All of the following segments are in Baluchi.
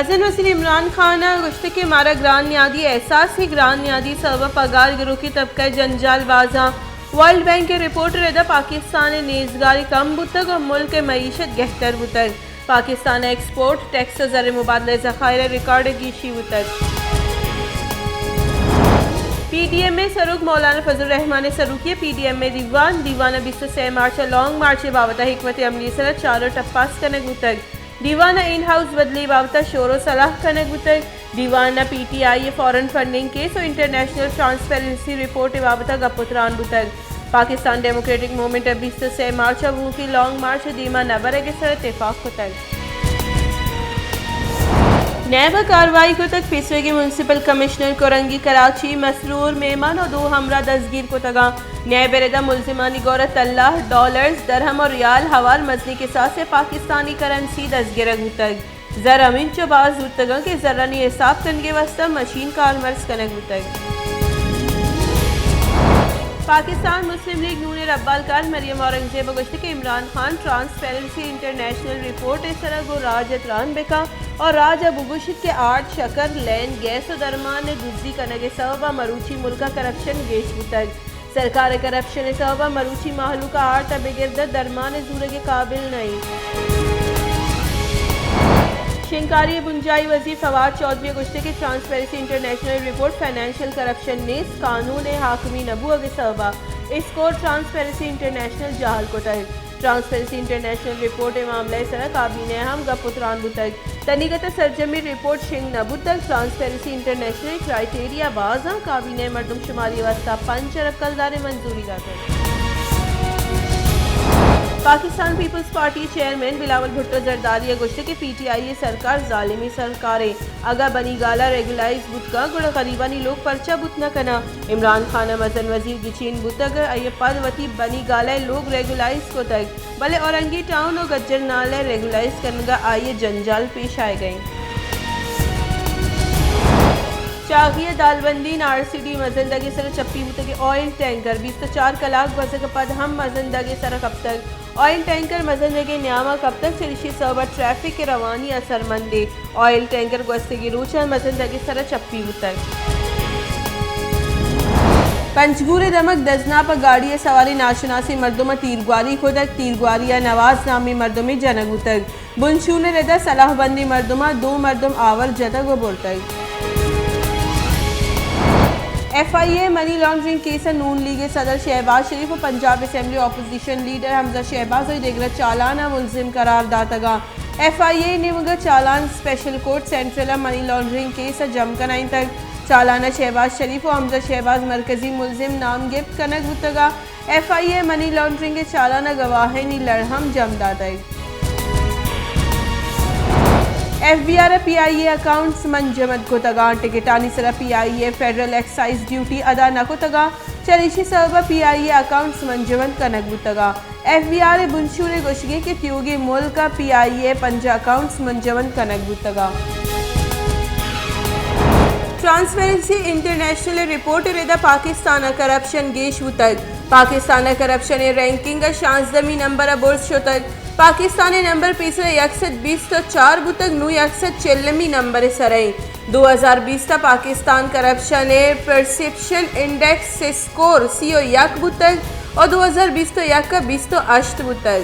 مزن وزیر عمران خان ءَ گوشتگ کہ مارا گران نیادی احساس ایں، گران نیادی سبب ءَ پگار گروکی طبقہ ءِ جنجال بازاں۔ ورلڈ بینک ءِ رپورٹ ءِ ردا پاکستان ءِ نیزگاری کم بوتگ ءُ ملک ءِ معیشت گہتر بوتگ۔ پاکستان ءِ ایکسپورٹ، ٹیکس ءُ زر مبادلہ ءِ ذخائر ءَ ریکارڈ گیشی بوتگ۔ پی ڈی ایم ءِ سروک مولانا فضل الرحمان ءِ سروکی ءَ پی ڈی ایم ءِ دیوان، دیوان ءَ بیست ءُ سئے مارچ ءَ لانگ مارچ ءِ بابت ءَ حکمت عملی ءِ سرا چارو ٹپاس کنگ بوتگ۔ دیوان ءَ ان ہاؤس بدلی ءِ بابت ءَ شور ءُ سلاہ کنگ بوتگ۔ دیوان ءَ پی ٹی آئی ءِ فارن فنڈنگ کیس ءُ انٹرنیشنل ٹرانسپیرنسی رپورٹ ءِ بابت ءَ گپ ءُ تران بوتگ۔ پاکستان ڈیموکریٹک موومنٹ ءَ بیست ءُ سئے مارچ ءَ بوھوکی لانگ مارچ ءِ دیما نہ برگ ءِ سرا اتفاق کتگ۔ نیب ءَ کاروائی کتگ، پیسریگیں میونسپل کمشنر کورنگی کراچی مسرور میمن ءُ دو ہمراہ دزگیر کتگ اَنت۔ نیب ءِ ردا ملزمانی گور ءَ تلہ، ڈالرز، درہم ءُ ریال ہوار مزنیں کساس ءِ پاکستانی کرنسی دزگرگ بوتگ۔ زر ہمینچو باز زورتگ اَنت کہ زرانی حساب کنگ ءِ واستہ مشین کارمرز کنگ بوتگ۔ پاکستان مسلم لیگ نون ءِ ربالکار مریم اورنگزیب ءَ گوشتگ کہ عمران خان ٹرانسپیرنسی انٹرنیشنل رپورٹ ءِ سرا گوں راج ءَ تران بہ کن ءُ راج ءَ بگوشیت کہ آرٹ، شکر، لین، گیس ءُ درمان ءِ دزی کنگ ءِ سبب ءَ مروچی ملک ءَ کرپشن گیش بوتگ۔ سرکار ءِ کرپشن ءِ سبب ءَ مروچی مہلوک ءَ آرٹ ءَ بگر داں درمان ءِ زورگ ءِ قابل نہ اِنت۔ شنگکاری ءِ بنجاہی وزیر فواد چوہدری ءَ گوشتگ کہ ٹرانسپیرنسی انٹرنیشنل ءِ رپورٹ فنانشل کرپشن نیست، قانون ءِ حاکمی نہ بوہگ ءِ سبب ءَ اسکور ٹرانسپیرنسی انٹرنیشنل جہل کتگ۔ ٹرانسپیرنسی انٹرنیشنل رپورٹ ءِ معاملہ ءِ سرا کابینہ ءَ ہم گپ ءُ تران بوتگ۔ تنیگت ءَ سرجمیں رپورٹ شنگ نہ بوتگ۔ ٹرانسپیرنسی انٹرنیشنل ءِ کرائٹیریا باز اَنت، کابینہ ءِ مردم شماری ءِ واستہ پنچ ارب کلدار ءِ منظوری داتگ۔ پاکستان پیپلز پارٹی ءِ چیئرمین بلاول بھٹو زرداری ءَ گوشتگ کہ پی ٹی آئی ءِ سرکار ظالمیں سرکارے، اگاں بنی گالہ ریگولائز بوت کنت گڑا غریبانی لوگ پرچا بوت نہ کناں؟ عمران خان ءَ مزن وزیر گچین بوتگ، آئی ءَ پد وتی بنی گالہ ءِ لوگ ریگولائز کتگ، بلے اورنگی ٹاؤن ءُ گجر نالہ ءِ ریگولائز کنگ ءَ آئی ءَ جنجال پیش آیگ ءَ اِنت۔ چاغی ءِ دالبندین آر سی ڈی مزندگ ءِ سر ءَ چپی بوتگیں آئل ٹینکر بیست ءُ چار کلاک گوزگ ءَ پد ہم مزندگ ءِ سر ءَ کپتگ۔ آئل ٹینکر مزندگیں نیام ءَ کپتگ، چریشی ءِ سوب ءَ ٹریفک ءِ روانی اثرمند اِنت۔ آئل ٹینکر گوستگیں روچ ءَ مزندگ ءِ سر ءَ چپی بوتگ۔ پنجگور ءِ دمگ دزناپ ءَ گاڑی ءِ سواریں ناشناسیں مردم ءَ تیرگواری کتگ، تیرگواری ءَ نواز نامیں مردمے جنگ بوتگ۔ بنشون ءِ رد ءَ سلاہ بندیں مردماں دو مردم آور جتگ ءُ برتگ۔ ایف آئی اے منی لانڈرنگ کیس ءَ نون لیگ ءِ صدر شہباز شریف ءُ پنجاب اسمبلی اپوزیشن لیڈر حمزہ شہباز ءَ دگرا چالان ءَ ملزم قرار داتگ اَنت۔ ایف آئی اے ءِ نیمگ ءَ چالان اسپیشل کورٹ سینٹرل ءَ منی لانڈرنگ کیس ءَ جم کنائینتگ۔ چالان ءَ شہباز شریف ءُ حمزہ شہباز مرکزی ملزم نامگپت کنگ بوتگ اَنت۔ ایف آئی اے ءِ منی لانڈرنگ ءِ چالان ءَ گواہینی لڑ ہم جم داتگ۔ ایف بی آر ءَ پی آئی اے اکاؤنٹس منجمد کتگ اَنت، ٹکٹانی سرا پی آئی اے ءَ فیڈرل ایکسائز ڈیوٹی ادا نہ کتگ اَنت، چریشی سبب ءَ پی آئی اے اکاؤنٹس منجمد کنگ بوتگ اَنت۔ ایف بی آر ءِ بنشور ءِ گوشگ اِنت کہ تیوگیں ملک ءَ پی آئی اے ءِ پنجاہ اکاؤنٹس منجمد کنگ بوتگ اَنت۔ ٹرانسپیرنسی انٹرنیشنل ءِ رپورٹ ءِ رد ءَ پاکستان ءَ کرپشن گیش بوتگ۔ پاکستان ءَ کرپشن ءِ رینکنگ ءَ شانزدہمی نمبر ءَ برز شتگ۔ پاکستان ءِ نمبر پیسر ءَ یک سد بیست ءُ چار بوتگ، نوں یک سد چلمی نمبر ءِ سر ءَ اِنت۔ دو ہزار بیست ءَ پاکستان کرپشن ءِ پرسپشن انڈیکس ءِ اسکور سی ءُ یک بوتگ ءُ دو ہزار بیست ءُ یک ءَ بیست ءُ ہشت بوتگ۔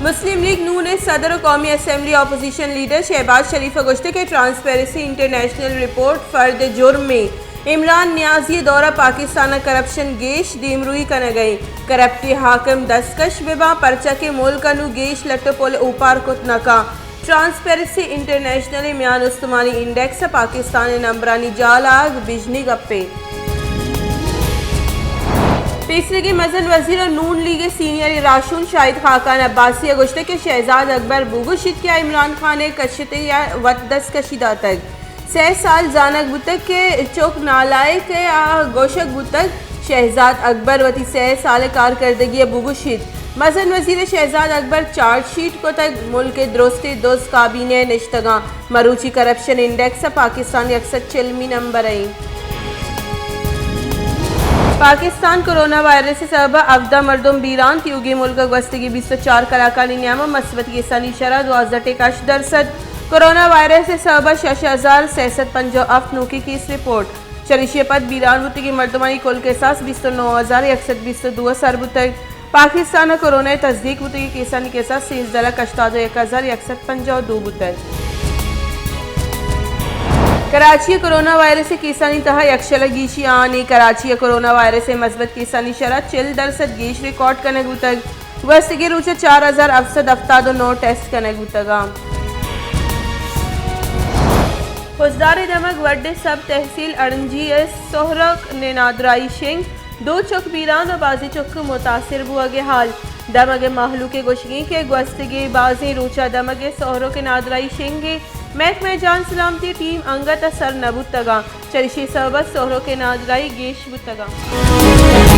مسلم لیگ نون ءِ صدر ءُ قومی اسمبلی اپوزیشن لیڈر شہباز شریف ءَ گوشتگ کہ ٹرانسپیرنسی انٹرنیشنل رپورٹ فرد جرمے۔ عمران نیازی ءِ دور ءَ پاکستان ءَ کرپشن گیش دیمروئی کنگ ءَ اِنت۔ کرپٹیں حاکم دستکش بہ باں، پرچا کہ ملک ءَ نوں گیش لٹ ءُ پل اوپار کت نہ کنت۔ ٹرانسپیرنسی انٹرنیشنل ءِ میان استمانی انڈیکس ءَ پاکستان ءِ نمبرانی جالاگ بژنی گپے۔ پیسریگیں مزن وزیر ءُ نون لیگ ءِ سینئر راہشون شاہد خاقان عباسی ءَ گوشتگ کہ شہزاد اکبر بگوشیت کہ آ عمران خان ءِ کشت ءَ وت دستکشی داتگ۔ سئے سال زانگ بوتگ کہ چک نالائق ءَ آ گوشگ بوتگ۔ شہزاد اکبر وتی سئے سال ءِ کارکردگی ءَ بگوشیت۔ مزن وزیر ءَ شہزاد اکبر چارج شیٹ کتگ، ملک ءِ درستیں دز کابینہ ءَ نشتگ اَنت۔ مروچی کرپشن انڈیکس ءَ پاکستان یک سد چلمی نمبر ءَ اِنت۔ پاکستان، کرونا وائرس ءِ سبب ءَ ہبدہ مردم بیران، تیوگیں ملک ءَ گوستگیں بیست ءُ چار کلاکانی نیام ءَ مثبت کیسانی شرح دوازدہ ٹک ہشت درسد، کرونا وائرس ءِ سبب ءَ شش ہزار سئے سد پنجاہ ءُ ہفت نوکیں کیس رپورٹ۔ چریشی ءَ پد بیران بوتگیں مردمانی کل کساس بیست ءُ نو ہزار یک سد بیست ءُ دو ءَ سر بوتگ۔ پاکستان ءَ کرونا ءِ تصدیق بوتگیں کیسانی کساس سیزدہ لکھ ہشتاد ءُ یک ہزار یک سد پنجاہ ءُ دو بوتگ۔ کراچی ءَ کرونا وائرس ءِ کیسانی تہا یکشل ءَ گیشی آنی۔ کراچی ءَ کرونا وائرس ءِ مثبت کیسانی شرح چل درسد گیش ریکارڈ کنگ بوتگ۔ گوستگیں روچ ءَ چار ہزار ہفت سد ہفتاد ءُ نو ٹیسٹ کنگ بوتگ انت۔ خضدار ءِ دمگ وڈ ءِ سب تحصیل اڑنجی ءِ سہرک ءِ نادراہی شنگ، دو چک بیران ءُ بازیں چک متاثر بوگ ءِ حال۔ دمگ ءِ مہلوک ءِ گوشگ انت کہ گوستگیں بازیں روچ ءَ دمگ ءِ سہرک ءِ نادراہی شنگ ءَ محکمہ جان سلامتی ٹیم انگت ءَ سر نہ بوتگ انت، چریشی ءِ سبب ءَ سہرک ءِ نادراہی گیش بوتگ انت۔